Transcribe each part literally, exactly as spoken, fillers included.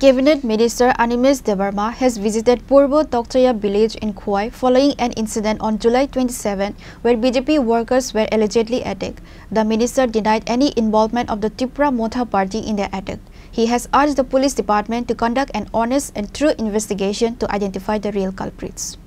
Cabinet Minister Animesh Debbarma has visited Purbo Tokchaya village in Khowai following an incident on July twenty-seven where B J P workers were allegedly attacked. The minister denied any involvement of the Tipra Motha party in the attack. He has urged the police department to conduct an honest and true investigation to identify the real culprits.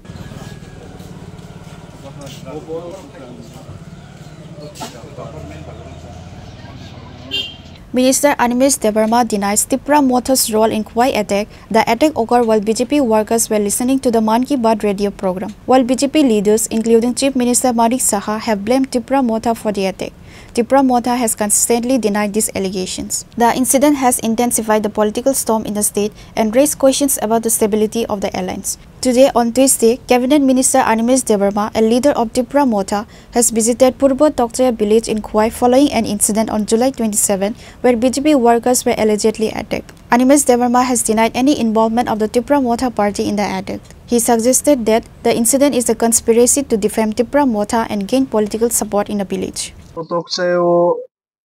Minister Animesh Debbarma denies Tipra Motha's role in Khowai attack. The attack occurred while B J P workers were listening to the Mann Ki Baat radio program, while B J P leaders, including Chief Minister Manik Saha, have blamed Tipra Motha for the attack. Tipra Motha has consistently denied these allegations. The incident has intensified the political storm in the state and raised questions about the stability of the alliance. Today, on Tuesday, Cabinet Minister Animesh Debbarma, a leader of Tipra Motha, has visited Purbo Tokchaya village in Khowai following an incident on July twenty-seven where B J P workers were allegedly attacked. Animesh Debbarma has denied any involvement of the Tipra Motha party in the attack. He suggested that the incident is a conspiracy to defame Tipra Motha and gain political support in the village. Tokchaya o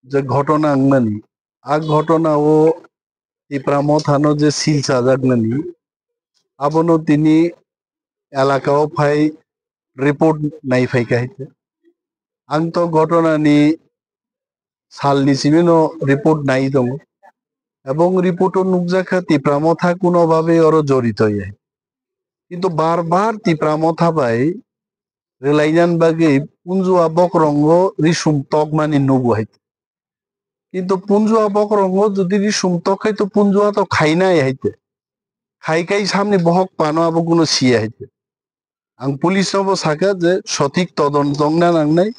je ghotona wngmani, a ghotona o Tipra Mothano je sil chajaknani, abono tini elaka o phai report nai phaikha hai khe. Ang to ghotona ni sal ni simi no report nai tongo. Ebong report o nukjakha Tipra Motha kuno babe oro jorito ya. Kintu bar bar Tipra Motha bai rwlainani bagwi Punjua bokrongo risum tokmani nugo hai. Kintu Punjua bokrongo jodi risum tok khai to Punjua to khainai hai te. Khai khai samni bohok pano abo kuno siya hai te. Ang police no bo saka je sothik todonto wngna nangnai,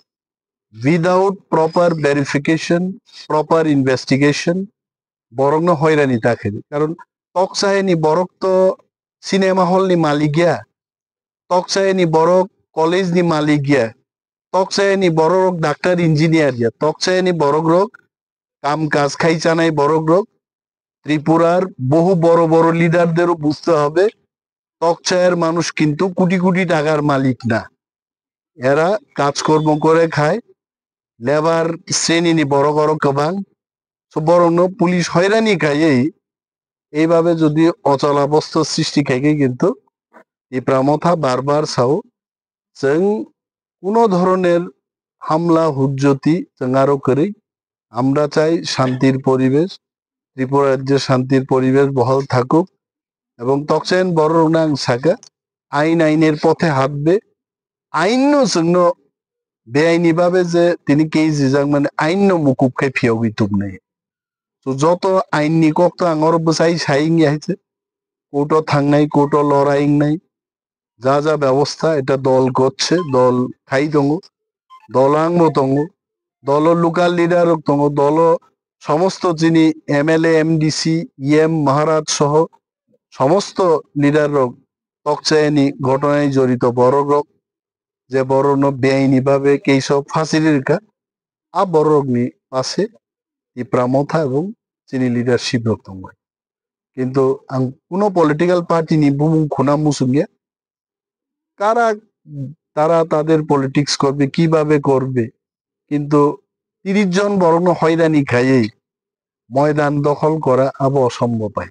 without proper verification, proper investigation, borokno hoirani ta khaidi. Karon Tokchayani borok to cinema hall ni malik ya, Tokchayani borok college ni malik ya, Tokchayani borok doctor engineer ya, Tokchayani borok rok kam kaj khai chanai borok rok, Tripurar বহু বড় বড় লিডারদেরও বুঝতে হবে, তকচায়ের মানুষ কিন্তু কোটি কোটি টাকার মালিক না। এরা কাজকর্ম করে খায়, লেবার শ্রেণীনি বড় বড় গোবাং। So বরং পুলিশ হয়রানি খাইয়েই এইভাবে যদি অচলাবস্থা সৃষ্টি খাইকে কিন্তু টিপ্রা মথা বারবার চাও, chwng kuno dhoroner hamla hujjoti chwng aro kwrwi. Amra chai shantir poribesh, Tripura rajye shantir poribesh bohal thakuk. Ebong tokchayan bororokno ang saka, ain ainer pothe hatbe, ainno chwngno beaini babe je tini case rijak mani ainno mukub khai phiyogwi tubnai. So joto ainni kokto ang oro bwsai sai wngya hai se, courto thangnai, courto lorai wngnai, যা যা ব্যবস্থা এটা দল করছে, দল খাই tongo, দল angbo tongo, dolo local leader rok tongo, dolo somosto chini M L A, M D C, E M, Maharaj soho somosto leader rok tokchayani ghotonai jorito borok rok, je borokno beaini babe keisa phasiri rwkha, a borokni pase Tipra Motha ebong chini leadership rok tongo. কিন্তু ang কোনো political party ni bumung khuna muchungya, কারা তারা তাদের পলিটিক্স করবে, কিভাবে করবে, কিন্তু তিরিশ জন বরং হয়রানি খাইয়ে ময়দান দখল করা আবো অসম্ভব হয়।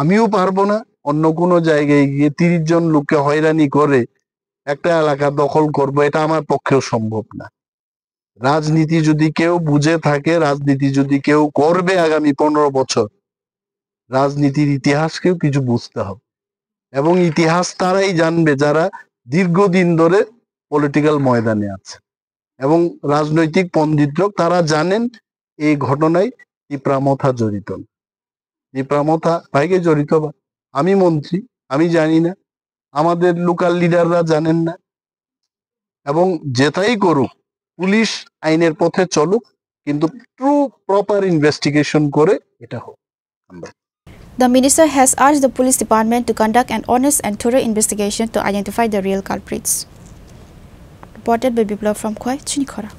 আমিও পারবো না অন্য কোনো জায়গায় গিয়ে তিরিশ জন লোককে হয়রানি করে একটা এলাকা দখল করব, এটা আমার পক্ষেও সম্ভব না। রাজনীতি যদি কেউ বুঝে থাকে, রাজনীতি যদি কেউ করবে আগামী পনেরো বছর, রাজনীতির ইতিহাসকেও কিছু বুঝতে হবে। এবং ইতিহাস তারাই জানবে যারা দীর্ঘদিন ধরে পলিটিক্যাল ময়দানে আছে। এবং রাজনৈতিক পণ্ডিতরাও তারা জানেন এই ঘটনায় টিপ্রা মথা জড়িত না। টিপ্রা মথা ভাইকে জড়িত বা আমি মন্ত্রী, আমি জানি না, আমাদের লোকাল লিডাররা জানেন না। এবং যেটাই করুক, পুলিশ আইনের পথে চলুক, কিন্তু ট্রু প্রপার ইনভেস্টিগেশন করে এটা হোক। The minister has urged the police department to conduct an honest and thorough investigation to identify the real culprits. Reported by Biplab from Khowai, Chinikhora.